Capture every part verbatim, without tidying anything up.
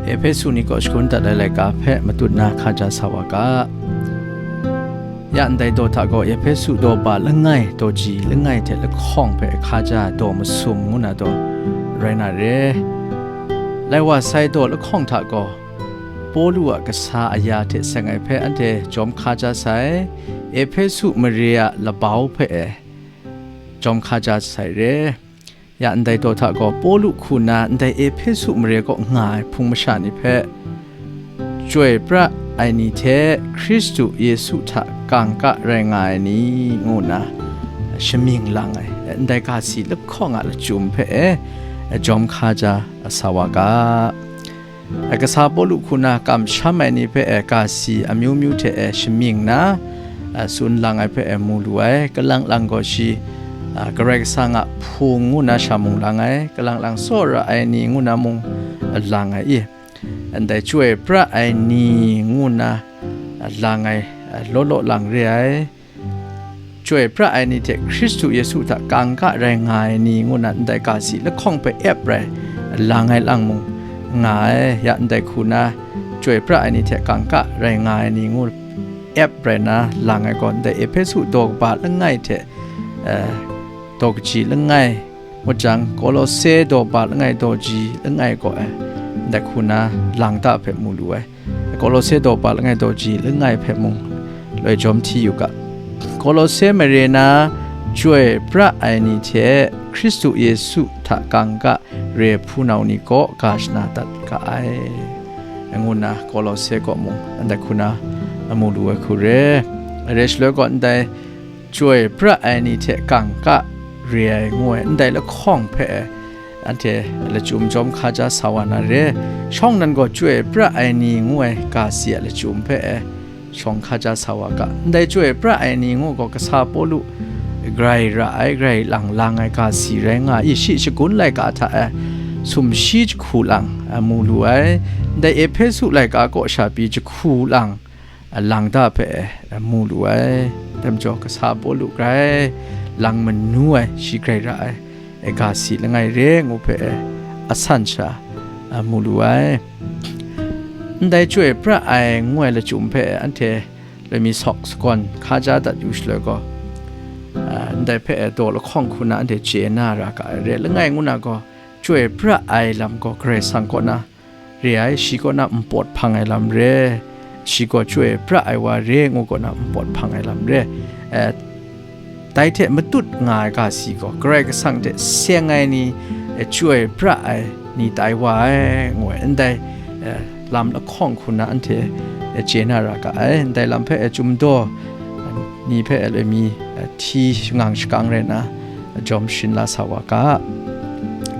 Ehpesu ni kaw shagun dat ai laika hpe matut na hkaja sa wa ga. Ya ndai daw hta gaw Ehpesu daw ba langai, daw ji langai hte lahkawng hpe hkaja daw masum ngu na daw rai na re. Lai wa sai daw lahkawng hta gaw, Pawlu a kasa aya hte seng ai hpe anhte jawm hkaja sai, Ehpesu mare a labau hpe e jawm hkaja sai re. Ya ndai daw hta gaw Pawlu hku na ndai Ehpesu mare kaw nga ai hpung masha ni hpe, chyoi pra ai ni hte Hkristu Yesu hta kangka rai nga ai ni, ngu nna shamying lang ai, ndai ga si lahkawng a lachyum hpe e jawm hkaja sa wa ga. Kasa Pawlu hku na kamsham ai ni hpe e ga si amyu myu hte e shamying nna, a, tsun lang ai hpe e mu lu ai. Kalang lang gaw shi, a, Karai Kasang a Hpung ngu na sha mung lang ai, kalang lang tsawra ai ni ngu na mung lang ai i, ndai chyoi pra ai ni ngu na lang ai, a, law law lang re ai. Chyoi pra ai ni hte Hkristu Yesu hta kangka rai nga ai ni ngu na ndai ga si lahkawng hpe ep rai lang ai lang mung nga ai. Ya ndai hku na chyoi pra ai ni hte kangka rai nga ai ni ngu ep rai na lang ai gaw, ndai Ehpesu daw kaba langai hte, eh, daw kaji langai, ngut jang, Kolose daw ba langai daw ji langai gaw e, ndai hku na lang ta hpe mu lu ai. Kolose daw ba langai daw ji langai hpe mung loi jawm hti yu ga. Kolose mare na chyoi pra ai ni hte Hkristu Yesu hta kangka re hpunau ni kaw ga shana dat ga ai, ngu nna Kolose kaw mung ndai hku na mu lu ai hku re. Re shaloi gaw ndai chyoi pra ai ni hte kangka re ai ngu ai ndai lahkawng hpe e, anhte lachyum jawm hkaja sa wa na re. Shawng nan gaw chyoi pra ai ni ngu ai ga si a lachyum hpe e shawng hkaja sa wa ga. Ndai chyoi pra ai ni ngu gaw kasa Pawlu grai ra ai, grai lang lang ai ga si rai nga i, shi shagun laika hta e sumshi jahku lang, a, mu lu ai. Ndai Ehpesu laika kaw sha pyi jahku lang, a, lang da hpe, a, mu lu ai. Dai majaw, kasa Pawlu grai lang manu ai, shi grai ra ai, e, ga si langai re ngu hpe, e, asan sha, a, mu lu ai. Ndai chyoi pra ai ngu ai lachyum hpe, e, anhte loi mi sawk sagawn hkaja dat yu shaloi gaw, a, ndai hpe, e, daw lahkawng hku na anhte chye na ra ga ai re langai ngu na gaw, chyoi pra ai lam gaw Karai Kasang kaw na re ai, shi kaw na npawt hpang ai lam re, shi gaw chyoi pra ai wa re ngu kaw na npawt hpang ai lam re. Eh, dai hte matut nga ai ga si gaw, Karai Kasang hte seng ai ni, eh, chyoi pra ai ni tai wa ai, ngu ai, ndai, eh, lam lahkawng hku na anhte, eh, chye na ra ga ai, ndai lam hpe, eh, chyum daw, ni hpe, eh, loi mi, eh, hti shangang shakang rai na, jawm sharin la sa wa ga.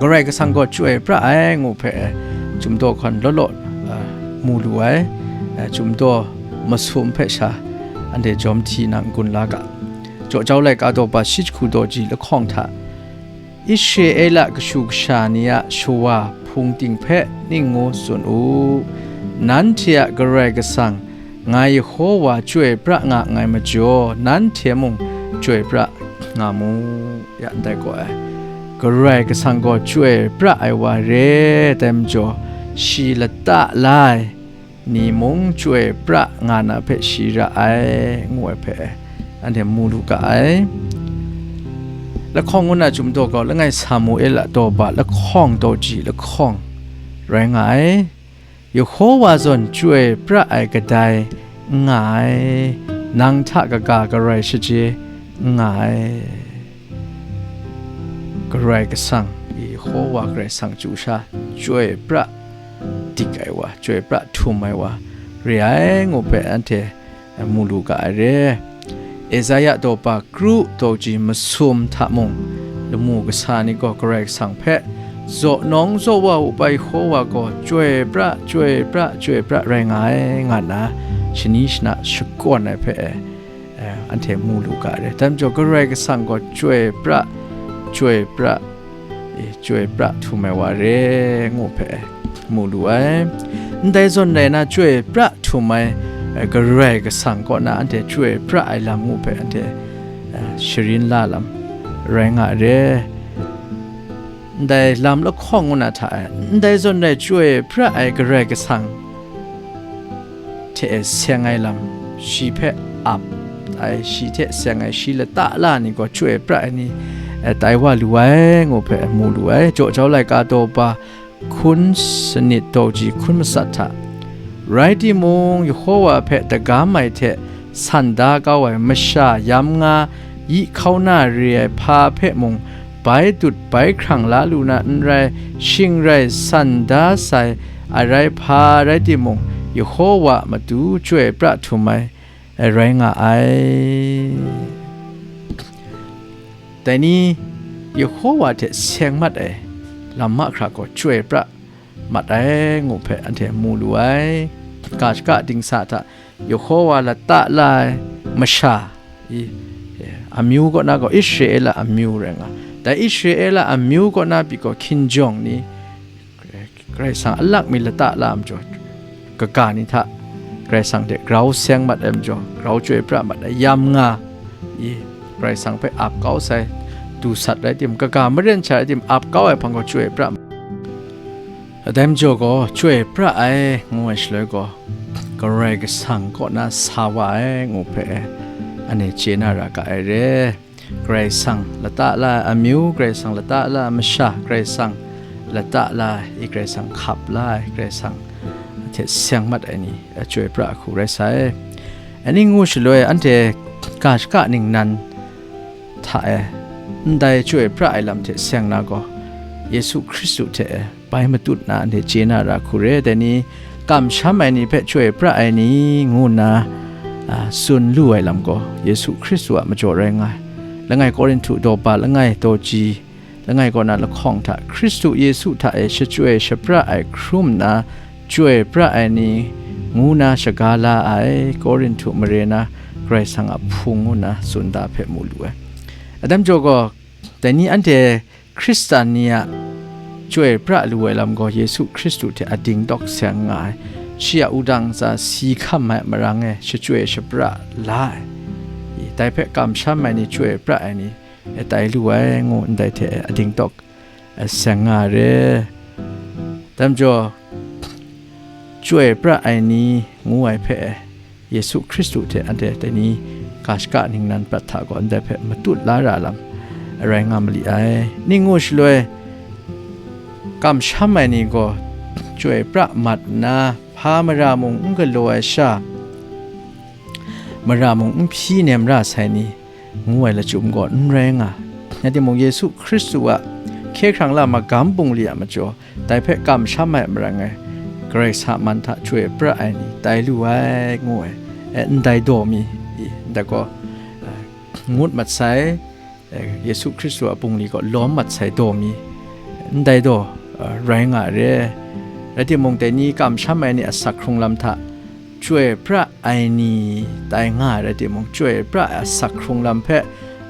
Karai Kasang gaw chyoi pra ai ngu hpe, eh, chyum daw hkawn law law, eh, mu lu ai, eh, chyum daw masum hpe sha, anhte jawm hti nang gun la ga. Jaw jau laika daw ba shi jahku daw ji lahkawng hta, Israela kashu kasha ni a shawa hpung ting hpe ning ngu tsun u, nanhte a Karai Kasang, ngai Yehowa chyoi pra nga nngai majaw, nanhte mung chyoi pra nga mu. Ya ndai gaw e, Karai Kasang gaw chyoi pra ai wa re, dai majaw, shi lata la ai ni mung chyoi pra nga na hpe shi ra ai, ngu ai hpe anhte mu lu ga ai. Lahkawng ngu na chyum daw gaw langai Samuela daw ba lahkawng daw ji lahkawng rai nga ai. Yehowa zawn chyoi pra ai kadai n nga ai, nang hta kaga Karai shaje n nga ai. Karai Kasang, Yehowa Karai Kasang chyu sha, chyoi pra dik ai wa, chyoi pra htum ai wa re ai ngu hpe anhte mu lu ga ai re. Esaia daw pa kru daw ji masum hta mung, lamu kasa ni gaw Karai Kasang hpe, zaw nawng zaw wa u pa Yehowa gaw chyoi pra, chyoi pra, chyoi pra rai nga ai, nga nna shani shana shakawn ai hpe, eh, anhte mu lu ga ai re. Dai majaw, Karai Kasang gaw chyoi pra, chyoi pra, e, chyoi pra htum ai wa re, ngu hpe mu lu ai. Ndai zawn rai na, chyoi pra htum ai, e, Karai Kasang kaw na anhte chyoi pra ai lam ngu hpe anhte, e, sharin la lam rai nga ai re. Ndai lam lahkawng ngu na hta e, ndai zawn rai chyoi pra ai Karai Kasang hte e seng ai lam, shi hpe ap ai, shi hte seng ai, shi lata la ni gaw chyoi pra ai ni, e, tai wa lu ai, ngu hpe mu lu ai. Jaw jau laika daw pa hkun sanit daw ji hkun matsat hta, rai timung, Yehowa hpe dagam ai hte san da kau ai masha yam nga, yi hkauna re ai hpa hpe mung bai dut bai hkrang la lu na n rai, shing rai san da sai, arai hpa rai timung, Yehowa matu chyoi pra htum ai, rai nga ai. Dai ni, Yehowa hte seng mat ai lam mahkra gaw chyoi pra mat ai, ngu hpe anhte mu lu ai. Ga shaka dingsa hta Yehowa lata la ai masha, i, amyu kaw na gaw Israela amyu rai nga. Dai Israela amyu kaw na pyi gaw hkinjawng ni, Karai Kasang a lak mi lata la ai majaw, kaga ni hta Karai Kasang hte grau seng mat ai majaw, grau chyoi pra mat ai yam nga, i, Karai Kasang hpe ap kau sai du sat rai tim, kaga maren sha rai tim, ap kau ai hpang gaw chyoi pra mat. Dai majaw gaw, chyoi pra ai, ngu ai shaloi gaw, Karai Kasang kaw na sa wa ai, ngu hpe, anhte chye na ra ga ai re. Karai Kasang lata la ai amyu, Karai Kasang lata la ai masha, Karai Kasang lata la ai, Karai Kasang hkap la ai, Karai Kasang hte seng mat ai ni, chyoi pra ai hku rai sai. Ani ngu shaloi, anhte ga shaka ningnan hta e, ndai chyoi pra ai lam hte seng na gaw, Yesu Hkristu hte e bai matut na anhte chye na ra hku re, dai ni, kamsham ai ni hpe chyoi pra ai ni, ngu nna, a, tsun lu ai lam gaw, Yesu Hkristu a majaw rai nga ai. Langai Korinhtu daw pa langai daw ji, langai kaw na lahkawng hta, Hkristu Yesu hta e shachyoi shapra ai hkrum nna, chyoi pra ai ni, ngu na shaga la ai, Korinhtu mare na Karai Kasang a Hpung ngu nna tsun da hpe mu lu ai. Adam jaw gaw, dai ni anhte Hkristan ni a chyoi pra lu ai lam gaw Yesu Hkristu hte ading tawk seng nga ai. Shi a wudang ntsa si hkam ai marang e shachyoi shapra la ai. Dai hpe kamsham ai ni, chyoi pra ai ni, e tai lu ai, ngu ndai hte ading tawk, e, seng nga ai re. Dam jaw, chyoi pra ai ni, ngu ai hpe, Yesu Hkristu hte anhte dai ni ga shaka ningnan prat hta gaw ndai hpe matut la ra lam rai nga ma li ai. Ning ngu shaloi, kamsham ai ni gaw chyoi pra mat nna, hpa mara mung n galaw ai sha, mara mung n hpyi nem ra sai ni, ngu ai lachyum gaw n rai nga. Rai timung, Yesu Hkristu a hkye hkrang la magam bungli a majaw, dai hpe kamsham ai marang e, Karai Kasang a man hta chyoi pra ai ni tai lu ai, ngu ai, e, ndai daw mi, i, ndai gaw, e, ngut mat sai, e, Yesu Hkristu a bungli gaw lawm mat sai daw mi, ndai daw, e, rai nga ai re. Rai timung, dai ni kamsham ai ni asak hkrung lam hta, chyoi pra ai ni tai nga ai rai timung, chyoi pra ai asak hkrung lam hpe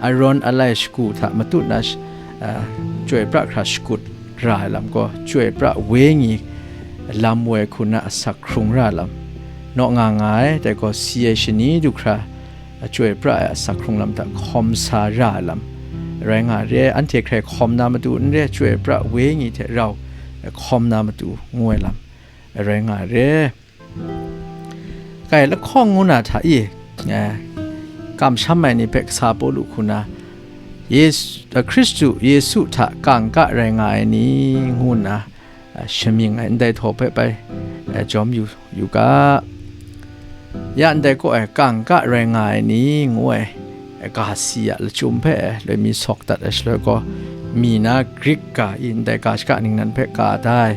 arawn alai shagu hta matut na sh-, a, chyoi pra hkra shakut ra ai lam gaw, chyoi pra wenyi lam woi hku na asak hkrung ra ai lam naw nga nga ai, dai gaw si ai shani du hkra, a, chyoi pra ai asak hkrung lam hta hkawm sa ra ai lam rai nga ai re. Anhte hkrai hkawm na matu n re, chyoi pra wenyi hte rau, a, hkawm na matu ngu ai lam rai nga ai re. Kai lahkawng ngu na hta i, eh, kamsham ai ni hpe kasa Pawlu hku na, Yesu, eh, Hkristu Yesu hta kangka rai nga ai ni, ngu nna, eh, shamying ai ndai htaw hpe bai, eh, jawm yu, yu ga. Ya ndai kaw ai kangka rai nga ai ni, ngu ai, ga si a lachyum hpe loi mi sawk dat ai shaloi gaw, mi na Grik ga i ndai ga shaka ningnan hpe ga da ai,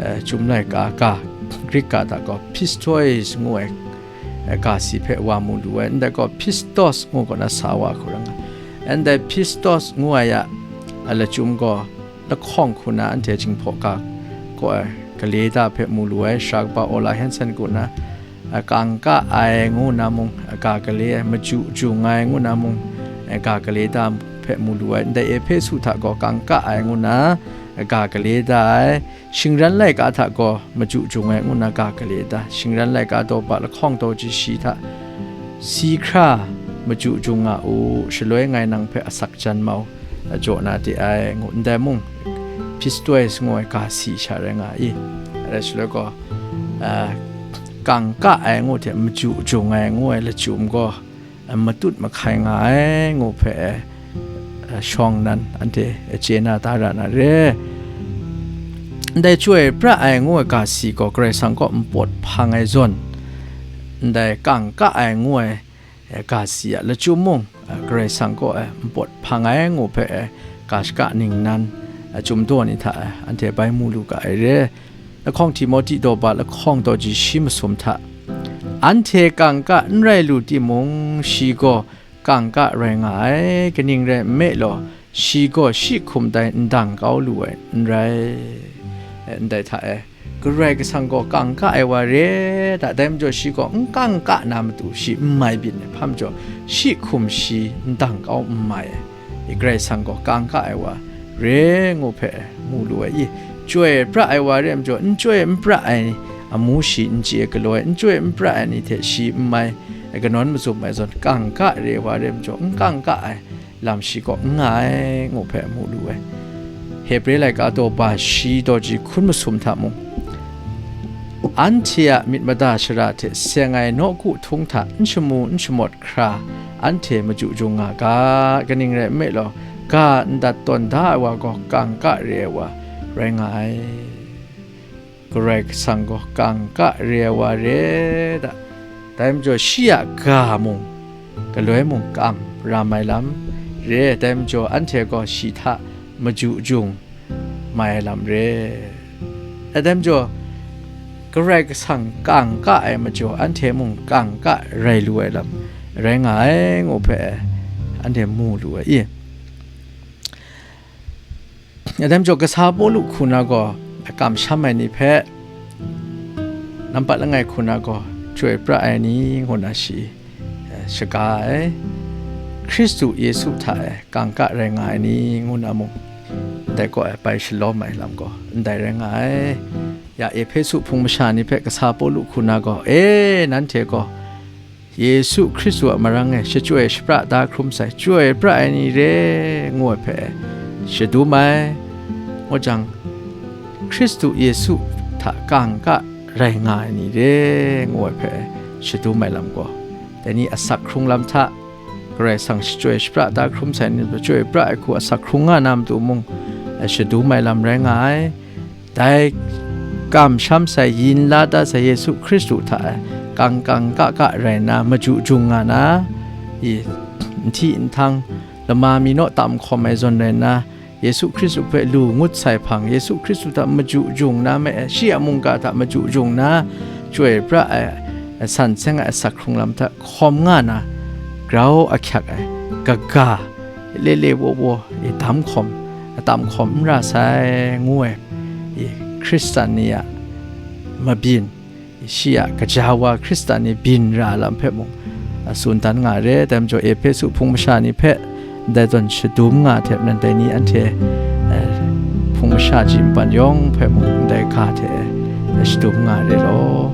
eh, Chyum Laika ga, Grik ga hta gaw Pistois ngu ai, eh, ga si hpe wa mu lu ai. Ndai gaw Pistos ngu gaw na sa wa hku rai nga ai. Ndai Pistos ngu ai a, a lachyum gaw lahkawng hku na anhte Jinghpaw ga kaw ai gale da hpe mu lu ai. Sara kaba Ola Hanson kaw na, a, kangka ai ngu na mung, a, ga gale ai, maju jung ai ngu na mung, a, ga gale da hpe mu lu ai. Ndai Ehpesu hta gaw kangka ai ngu na, a, ga gale da ai. Shingran laika hta gaw maju jung ai ngu na ga gale da. Shingran laika daw pa lahkawng daw ji shi hta, si hkra maju jung nga u, shaloi ngai nang hpe asak jan mau, a, jaw na de ai, ngu ndai mung, Pistis ngu ai ga si sha rai nga i. Rai shaloi gaw, a, kangka ai ngu hte maju jung ai ngu ai lachyum gaw, a, matut mahkai nga ai ngu hpe, a, shawng nan anhte chye na da ra na re. Ndai chyoi pra ai ngu ai ga si gaw Karai Kasang kaw npawt hpang ai zawn, ndai kangka ai ngu ai, e, ga si a lachyum mung, e, Karai Kasang kaw, e, npawt hpang ai ngu hpe, e, ga shaka ningnan, e, chyum daw ni hta, e, anhte bai mu lu ga ai re. Lahkawng Timohti daw ba lahkawng daw ji shi masum hta, anhte kangka n rai lu timung, shi gaw kangka rai nga ai, kaning rai nme law, shi gaw shi hkum dai n dang kau lu ai n rai. E, ndai hta e, Karai Kasang gaw kangka ai wa re da, dai majaw shi gaw n kangka na matu shi n mai byin ai hpa majaw, shi hkum shi n dang kau n mai ai. I Karai Kasang gaw kangka ai wa re ngu hpe mu lu ai i, chyoi pra ai wa re majaw, n chyoi n pra ai amu shi n chye galaw ai, n chyoi n pra ai ni hte shi n mai, e, kanawn mazum ai zawn, kangka re wa re majaw, n kangka ai lam shi kaw n nga ai ngu hpe mu lu ai. Hebre laika daw ba shi daw ji hkun masum hta mung, anhte a myit mada shara hte seng ai nawku htung hta n shamu n shamawt hkra, anhte maju jung nga ga, kaning rai nme law, ga ndat tawn da ai wa gaw kangka re ai wa rai nga ai. Karai Kasang gaw kangka re ai wa re da, dai majaw shi a ga mung, galoi mung kam ram ai lam re, dai majaw anhte gaw shi hta maju jung mai ai lam re. Dai majaw, Karai Kasang kangka ai majaw, anhte mung kangka rai lu ai lam rai nga ai ngu hpe anhte mu lu ai i. Dai majaw, kasa Pawlu hku na gaw kamsham ai ni hpe, nampat langai hku na gaw chyoi pra ai ni ngu na shi, eh, shaga ai. Hkristu Yesu hta e kangka rai nga ai ni ngu na mung, ndai kaw e bai shalawm ai lam gaw ndai rai nga ai. Ya Ehpesu hpung masha ni hpe kasa Pawlu hku na gaw, E, nanhte gaw Yesu Hkristu a marang e shachyoi shapra da hkrum sai, chyoi pra ai ni re, ngu ai hpe shadum ai. Ngu jang, Hkristu Yesu hta kangka rai nga ai ni re, ngu ai hpe shadum ai lam gaw, dai ni asak hkrung lam hta, Karai Kasang shachyoi shapra da hkrum sai ni, chyoi pra ai hku asak hkrung nga na matu mung, shadum ai lam rai nga ai. Dai kamsham sai, yin la da sai Yesu Hkristu hta e kang kang ka ka rai nna, maju jung nga na, i, nhti nhtang lama mi naw tam hkawm ai zawn rai nna, Yesu Hkristu hpe lu ngut sai hpang, Yesu Hkristu hta maju jung na me, shi a mungga hta maju jung na, chyoi pra ai, san seng ai asak hkrung lam hta hkawm nga na, grau ahkyak ai, kaga, le le wo wo, i, dam hkawm, atam hkawm n ra sai, ngu ai, i, Hkristan ni a mabyin, shi a kaja wa Hkristan ni byin ra lam hpe mung, a, tsun dan nga re. Dai majaw, Ehpesu hpung masha ni hpe ndai zawn shadum nga hte maren, dai ni anhte, eh, hpung masha ji npan yawng hpe mung ndai ga hte, eh, shadum nga re law.